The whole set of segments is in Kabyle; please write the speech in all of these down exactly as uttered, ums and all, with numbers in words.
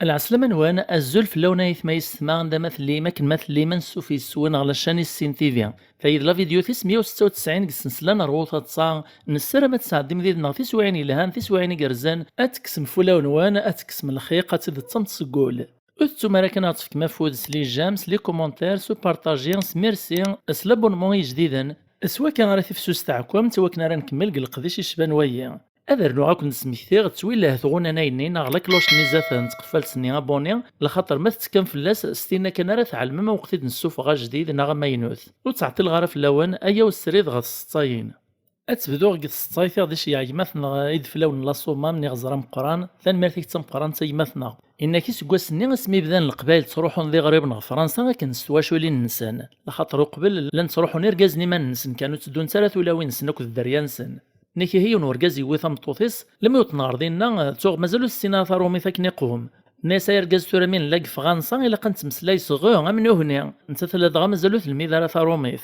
Lɛeslama-nwen, azul fell-awen ayetma yessetma, anda ma tellim, akken ma tellim, ansuf yes-wen ɣer la chaîne Issin T V. Tayi d la vidéo tis meyya u setta u tesɛin deg ssensla n Rwu Taḍsa. Nessaram ad tesɛeddim did-neɣ tiswiɛin yelhan, tiswiɛin igerrzen, ad tekksem fulawen-nwen, ad tekksem lxiq, ad tt-id-teṭṭsem seg wul. Ur tettum ara kan ad tefkem afud s les j'aime, s les commentaires, s upartaji, s merci, s l'abonnement ijdiden. S wakka ara tifsus teɛkumt, i wakken ara nkemmel deg leqdic icban wayi. Ad rnuɣ ad ken-d-smektiɣ ttwillah tɣunan-ayenni neɣ la cloche-nni zdat n tqeffalt-nni abonné, lxaṭer ma tettekkam fell-as, s tinna kan ara tɛelmem aweqt i d-nessufeɣ ajdid neɣ amaynut. Ur ttɛeṭṭileɣ ara fell-awen, ayaw srid ɣer tseṭṭayin. Ad tebduɣ deg tseṭṭayt iɣ d-iceyyeɛ gma-tneɣ ideflawen n laṣuma-m n iɣeẓra ameqqran, tanemmirt-ik d tameqqrant a gma-tneɣ. Inna-k iseggasen-nni asmi bdan Leqbayel ttruḥun d iɣriben ɣer Fransa akken s twaculin-nsen, laxaṭer uqbel llan ttruḥun irgazen iman-nsen kan, ur tteddunt ara tulawin-nsen akked dderya-nsen. Nnak ihi yiwen urgaz yewwi tameṭṭut-is, lemmi wwḍen ɣer dinna, tuɣ mazal ur tessin ara tarumit akken iqwem. Nna-yas ay argaz, tura mi nella deg Fransa ilaq ad nettmeslay s ɣ am nuhni, nettat ladɣa mazal ur telmid ara tarumit.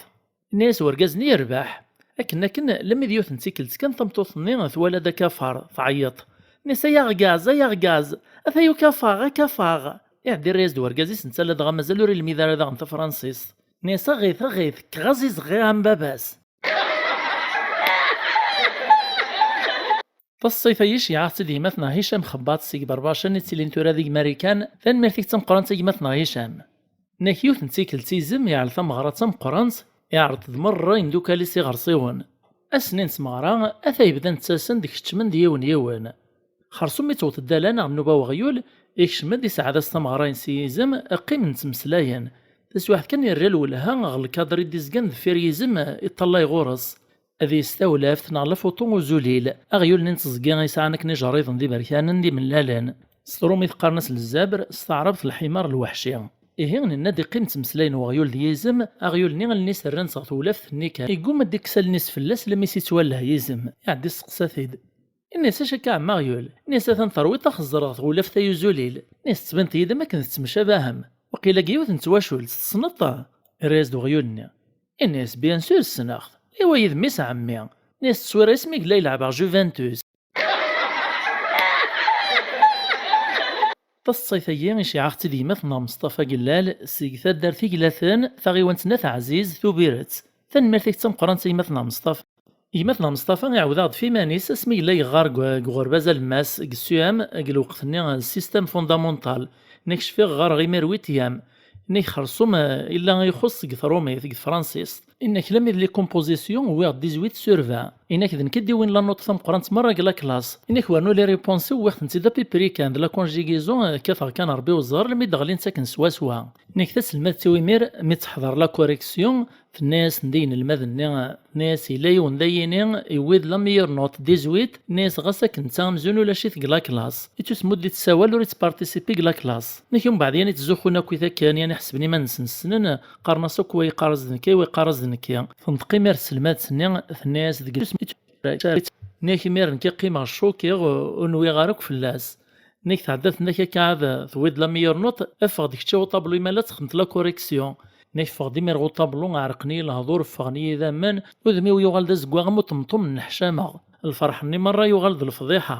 Nna-yas urgaz-nni yerbeḥ. Akken akken, lemmi d yiwet n tikkelt kan tameṭṭut-nni twala-d akafar, tɛeyyeḍ. Nna-yas ay aɣgaz, ay aɣgaz, atay ukafar, akafar. Iɛeddi irra-yas-d urgaz-is netta ladɣa mazal ur ilmid ara daɣen tafransist. Nna-yas aɣit, aɣit, kkaɣ azizeɣ am baba-s. Taṣṣayt-ayi ceyɛeɣ-tt-id gma-tneɣ Hicam Xebbaṭ seg Berbacan i ttilin tura di Marikan, tanemmirt-ik d tameqqrant a gma-tneɣ Hicam. Nnak yiwet n tikkelt izem iɛell tameɣra d tameqqrant, iɛreḍ-d merra imdukal-is iɣersiwen. Ass-nni n tmeɣra, atay bdan ttasen-d keččmen-d yiwen yiwen. Xersum mi tewweḍ ddala neɣ nnuba weɣyul, ikcem-d iseɛɛed-as tameɣra-ines i yizem, qqimen ttmeslayen. Taswiɛt kan irra lwelha ɣer lkader i d-izgan deffir yizem, iṭṭalay ɣur-s. Ad yes tawlaft neɣ lafuṭu uzulil, aɣyul-nni n teẓgi yesɛan akken ijerriḍen d iberkanen d imellalen. S trumit qqaren-as lzabr, s taɛrabt lḥimar lweḥci. Ihi nenna-d iqqim ttmeslayen weɣyul d yizem, aɣyul-nni allen-is rran-tt ɣer tewlaft-nni kan. Igguma ad d-ikkes allen-is fell-as, lemmi s-ittwalleh yizem, iɛeddi isteqsa-t-id. Inna-yas acu akka a ɛemmi aɣyul? Inna-yas atan terwiḍ ad xeẓẓreɣ tewlaft ay uzulil. Inna-yas tettbineḍ-iyi-d am akken tettemcabahem. Waqila deg yiwet n twacult, tessneḍ-t? Irra-yas-d weɣyul-nni. Inna-yas bien sûr ssneɣ-t. Iwa yid-m-is a ɛemmi? Inna-yas tteswira-is mi yella yelɛeb ɣer Juventus. Taṣṣayt-agi iceyɛeɣ-tt-id gma-tneɣ Meṣṭafa Gellal seg taddart Iglaten, taɣiwant n At Ɛziz, Tubiret. Tanemmirt-ik d tameqqrant a gma-tneɣ Meṣṭafa. Gma-tneɣ Meṣṭafa iɛawed-aɣ-d f iman-is asmi yella yeɣɣar deg, deg uɣerbaz alemmas deg S U M, deg lweqt-nni système fondamental. Nekk cfiɣ ɣɣareɣ imir huitième. Nekk xersum, eh, illa ixuṣṣ deg trumit, deg tefransist. Inna-k lammi d les compositions wwiɣ dix-huit sur vingt. Inna-k d nekk i d-iwin la note tameqqrant merra deg la classe. Inna-k wernu les réponses-iw wwiɣ-tent-id à peu près kan, d la conjugaison, eh, kkateɣ kan Rebbi uẓer, lammi d-ɣlint akken swaswa. Inna-k taselmadt-iw imir, mi tt-teḥḍer la correction, tenna-yas-d i yinelmaden-nni, tenna-yas yella yiwen d ayini, iwwi-d la meilleure note dix-huit, tenna-yas ɣas akken netta amzun ulac-it deg la classe. Ittusem ur d-ittsawal, ur ittparticipi deg la classe. Inna-k umbeɛd yan ittzuxxun akkit akken, yan iḥesben iman-nsen ssnen, qqaren-as akk wa yeqqar-as d nekki, wa yeqqar-as d nekki. Tenṭeq imir tselmadt-nni, tenna-yas deg Nnak imir nekk i qqimeɣ ccukiɣ, ur nwiɣ ara akk fell-as. Nnak tɛedda tennak akka ad tewwiḍ la meilleure note, ffeɣ-d kečč a uṭablu imal ad texdmeḍ la correction. Nnak ffeɣ-d imir ɣer uṭablu, ɛerqen-iyi lehdur, ffɣen-iyi idammen, udem-iw yuɣal d azeggaɣ am uṭemṭum nneḥcameɣ. Lferḥ-nni merra yuɣal d lefḍiḥa.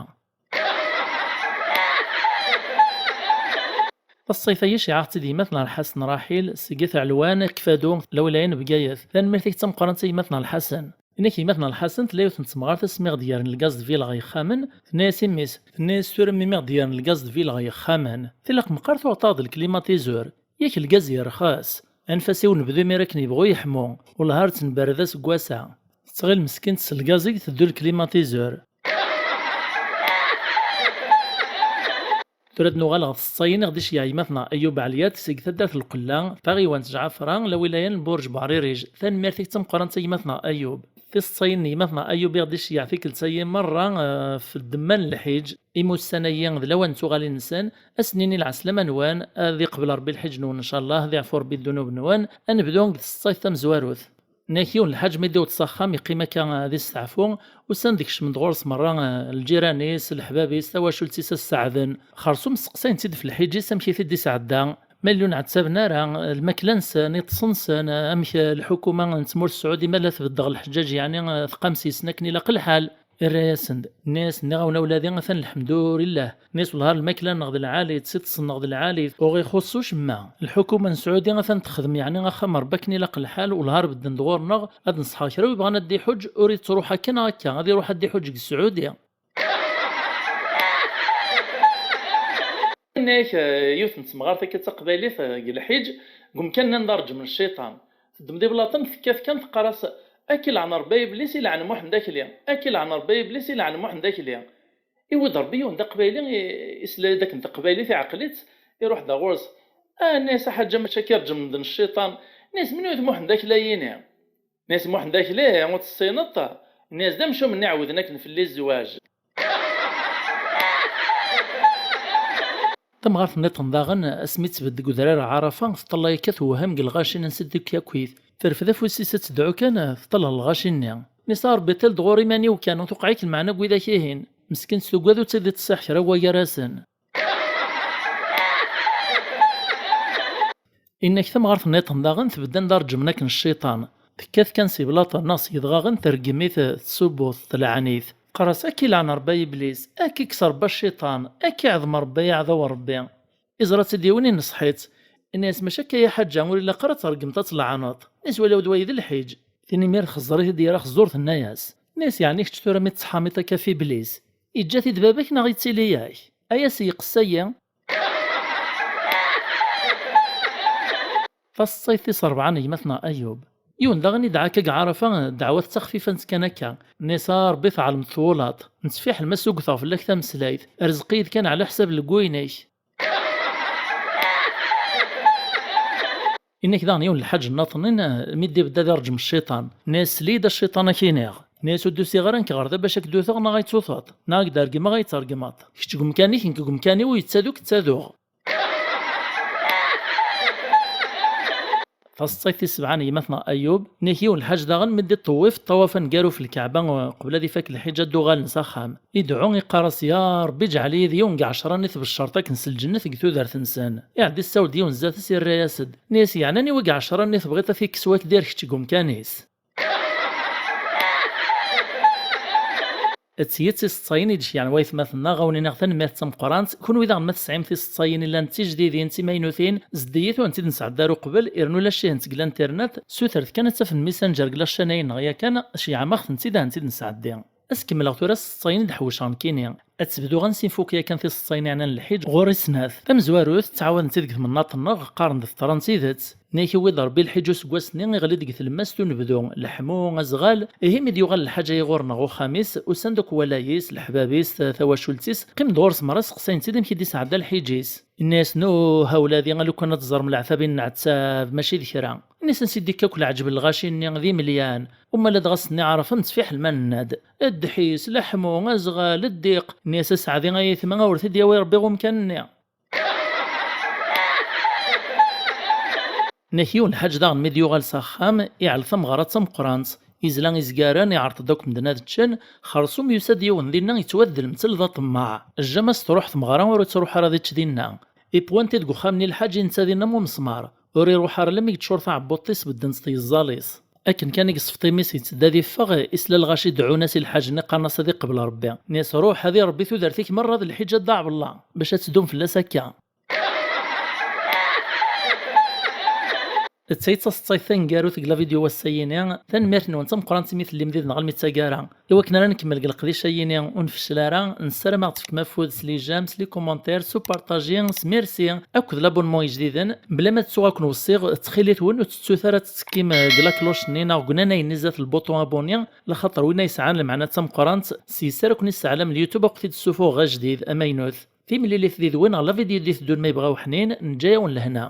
Taṣṣayt-agi ceyɛeɣ-tt-id gma-tneɣ Lḥasen Raḥil seg At Ɛelwan, Kfadu, lawilaya n Bgayet. Tanemmirt-ik d tameqqrant a gma-tneɣ Lḥasen. Inna-k gma-tneɣ Lḥasen tella yiwet n temɣart asmi ɣ-d-yerren lgaz de ville ɣer yexxamen, tenna-yas i mmi-s, tenna-yas tura mi mi ɣ-d-yerren lgaz de ville ɣer yexxamen, tilaq meqqar tuɣeḍ-aɣ-d le climatiseur. Yak lgaz yerxes. Anef-as i unebdu imir akken yebɣu yeḥmu. Wellah ar tt-nberred aseggas-a. Tettɣil meskint s lgaz i iteddu le climatiseur. Tura ad nuɣal ɣer tseṭṭayin i ɣ-d-iceyyeɛ gma-tneɣ Ayub Ɛelyat seg taddart Lqella, taɣiwant Ǧɛafra, lawilaya n Lburǧ Buɛririj. Tanemmirt-ik d tameqqrant a gma-tneɣ Ayub. Tiseṭṭayin n gma-tneɣ Ayub i ɣ-d-iceyyeɛ tikkelt-agi merra, eh, f ddemma n lḥiǧ, imussan-agi d lawan n tuɣalin-nsen, ad s-nini lɛeslama-nwen, ad iqbel Ṛebbi lḥiǧ-nwen ncallah, ad iɛfu Ṛebbi ddunub-nwen. Ad nebdu deg tseṭṭayt tamezwarut. Nnak yiwen lḥaǧ mi d-iweṭ s axxam, iqqim akka, eh, ad isteɛfu, usan-d kecmen-d ɣur-s merra, eh, lǧiran-is, leḥbab-is, tawacult-is ad s-seɛden. Xersum steqsayen-t-id f lḥiǧ-is amek i t-id-isɛedda. Ma ur ɛettaben ara lmakla-nsen, iṭṭes-nsen, amek lḥukuma n tmurt Sɛudi ma la tbeddel lḥeǧǧaǧ, yeɛni teqqam s-yesen akken ilaq lḥal. Irra-yasen-d, nniɣ-as, nniɣ-awen a wladi, atan lḥemdulillah. Nniɣ-as, wellah ar lmakla-nneɣ d lɛali, iṭṭes-nneɣ d lɛali, ur ɣ-ixuṣṣ ucemma. Lḥukuma n Sɛudi atan texdem, yeɛni axxam n Ṛebbi akken ilaq lḥal, wellah ar bedden-d ɣur-neɣ, ad nṣeḥḥer kra u yebɣan ad d-iḥuǧ, ur ittruḥ akka neɣ akka, ad iruḥ ad d-iḥuǧ deg Sɛudi. Nniɣ-ak, eh, yiwet n temɣart akka d taqbaylit, eh, deg lḥiǧ, deg umkan-nni n Ṛǧem n Cciṭan. Teddem-d iblaṭen, tekkat kan, teqqar-as, "Ad k-ilɛen Ṛebbi a Iblis, ilɛen Muḥend Akli. Ad k-ilɛen Ṛebbi a Iblis, ilɛen Muḥend Akli." Iwwi-d Ṛebbi yiwen d aqbayli, i-, isla-d akken taqbaylit iɛqel-itt, iruḥ-d ɣur-s. Ah, nniɣ-as, a Ḥaǧa, mačči akka i ṛǧem d cciṭan. Nniɣ-as, menhu d Muḥend Akli-yini? Nniɣ-as, Muḥend Akli, ur t-tessineḍ? Nniɣ-as, d amcum-nni iɛewden akken fell-i zzwaǧ. Tamɣart nniḍen daɣen, asmi tettbedd deg udrar Ɛarafa, teṭṭalay akka tewhem deg lɣaci n Siddi Kyakkyit. Terfed afus-is ad tedɛu kan, teṭṭalay lɣaci-nni. Nniɣ-as, a Ṛebbi, ṭṭal-d ɣur iman-iw kan, ur tewqeɛ-ik lmeɛna deg widak ihin. Meskin s tugad ur tt-id-ittṣiḥ kra n wagar-asen. Inna-k tamɣart nniḍen daɣen tbeddan d arǧem n akken cciṭan. Tekkat kan si blaṭen neɣ s yedɣaɣen, tergem-it, tṣubbu-t, tleɛn-it. Teqqar-as, "Ad k-ilɛen Ṛebbi a Iblis, ad k-ikkes Ṛebbi a cciṭan, ad k-iɛḍem Ṛebbi a aɛdaw n Ṛebbi." Iẓra-tt-id yiwen ineṣḥ-itt. Inna-yas, "Mačči akka a Ḥaǧa, ur ilaq ara ad tṛeggmeḍ ad tleɛneḍ." Nniɣ-as, "Wala d wayi d lḥiǧ." Tin imir xeẓẓer-it-id yerra xeẓẓur, tenna-yas. Nniɣ-as, "Yeɛni kečč tura mi tettḥamiḍ akka f Iblis, iǧǧa-t-id baba-k neɣ ittili-yak?" Ay as-yeqqes ayi. Taseṭṭayt tis ṛebɛa n gma-tneɣ Ayub. Yiwen daɣen idɛa akka deg Ɛarafa, ddeɛwat d taxfifant kan akka. Nniɣ-as, a Ṛebbi, tɛelmeḍ twulaḍ. Nettfiḥel ma sugteɣ fell-ak tameslayt. Rzeq-iyi-d kan ɛla ḥsab n legguyna-k. Inna-k daɣen yiwen lḥaǧ nniḍen, mi d-ibedda di ṛǧem cciṭan. Nniɣ-as, sel-iyi-d a cciṭan, ad k-iniɣ. Nniɣ-as, ur d-usiɣ ara nekk ɣer da bac ad k-d-uteɣ neɣ ad k-tuteḍ, neɣ ad k-d-regmeɣ ad yi-d-tregmeḍ. Kečč deg umkan-ik, nekk deg umkan-iw, yettadu-k ttaduɣ. Taseṭṭayt tis sebɛa n gma-tneɣ Ayub, nniɣ-ak yiwen lḥaǧ daɣen, mi d-iṭṭewwif ṭṭawaf aneggaru f lkeɛba, eh, qbel ad ifak lḥiǧ ad d-uɣalen s axxam. Idɛu, iqqar-as, ya Ṛebbi, ǧɛel-iyi d yiwen deg ɛecṛa-nni tbecceṛt akken s lǧennet deg tudert-nsen. Iɛedda issawel-d yiwen zdat-s, irra-yas-d. Nniɣ-as, yeɛni aniwa deg ɛecṛa-nni tebɣiḍ ad t-ikkes wakk d arkečč deg umkan-is? D tidet, iseṭṭayen i d-ceyyɛen waytmaten-nneɣ, ɣ-awen-iniɣ tanemmirt d tameqqrant. Kunwi daɣen ma tesɛim tiseṭṭayin i llan d tijdidin, d timaynutin, zeddigit, ur tent-id-nesɛedda ara uqbel, irnu lacihent deg l'internet, sutret kan ad tafem Messenger deg la chaîne-ayi-nneɣ yakan, ceyyɛem-aɣ-tent-id ad tent-id-nesɛeddi. Ad s-kemmleɣ tura s tiseṭṭayin i d-ḥewceɣ nekkini. Ad tt-bduɣ ansi nfuk yakan tiseṭṭayin iɛnan lḥiǧ, ɣur-i snat. Tamezwarut, ttɛawadent-id deg temnaḍt-nneɣ, qqaren-d teḍra n tidet. Nniɣ-ak iwwi-d Ṛebbi lḥiǧ useggas-nni, iɣli-d deg tlemmast unebdu, leḥmu, azɣal. Ihi mi d-yuɣal lḥaǧ-ayi ɣur-neɣ uxxam-is, usan-d akk walay-is, leḥbab-is, ta-, tawacult-is, qqim-d ɣur-s merra, seqsayen-tt-id amek i d-isɛedda lḥiǧ-is. Inna-yasen, uh, a wladi, a lukan ad teẓrem leɛtab i nneɛtab, mačči d kra. Nniɣ-as, ansi d-ikka akk lɛeǧb n lɣaci-nni d imelyan? Uma ladɣa ass-nni Ɛarafa nettfiḥel ma nenna-d. Ddḥis, leḥmu, azɣal, ddiq. Nniɣ-as, a Saɛdi, ay aytma, a wer t-id-yawi Ṛebbi ɣer umkan-nni. Nniɣ-ak yiwen lḥaǧ daɣen mi d-yuɣal s axxam, iɛell tameɣra d tameqqrant. Izla izgaren, iɛreḍ-d akk medden ad ččen, xersum yusa-d yiwen dinna yettwad d lemtel d aṭemmaɛ. Jjam-as truḥ tmeɣra ur ittruḥ ara ad ičč dinna. Iwwan-t-id deg uxxam-nni lḥaǧ, netta dinna am umesmar. Ur iruḥ ara almi yeččur taɛebbuḍt-is, beddent tyeẓẓal-is. Akken kan i yesfeḍ imi-s yetteddu ad iffeɣ, isla lɣaci deɛɛun-as i lḥaǧ-nni, qqaren-as ad iqbel Ṛebbi. Nniɣ-as, ruḥ ad iṛebbi tudert-ik merra d lḥiǧ a Dda Ɛebdellah, bac ad teddum fell-as akka. D tayi d taseṭṭayt taneggarut deg la vidéo ass-ayini. Tanemmirt-nwen d tameqqrant imi tellim did-neɣ almi d taggara. I wakken ara nkemmel deg leqdic-ayini ur nfeccel ara, nessaram ad aɣ-tefkem afud s les j'aime, s les commentaires, s upartaji, s merci akked l'abonnement ijdiden. Bla ma ttuɣ ad ken-weṣṣiɣ, ttxil-wen ur tettut ara tettekkim deg la cloche-nni neɣ deg unanay-nni zdat lbuṭu abonné, laxaṭer winna yesɛan lmeɛna d tameqqrant, s yes ara ken-isseɛlam YouTube ad ken-id-ssufuɣeɣ ajdid, amaynut. Timlilit did-wen ɣer la vidéo d-iteddun ma yebɣa uḥnin, neǧǧa-yawen lehna.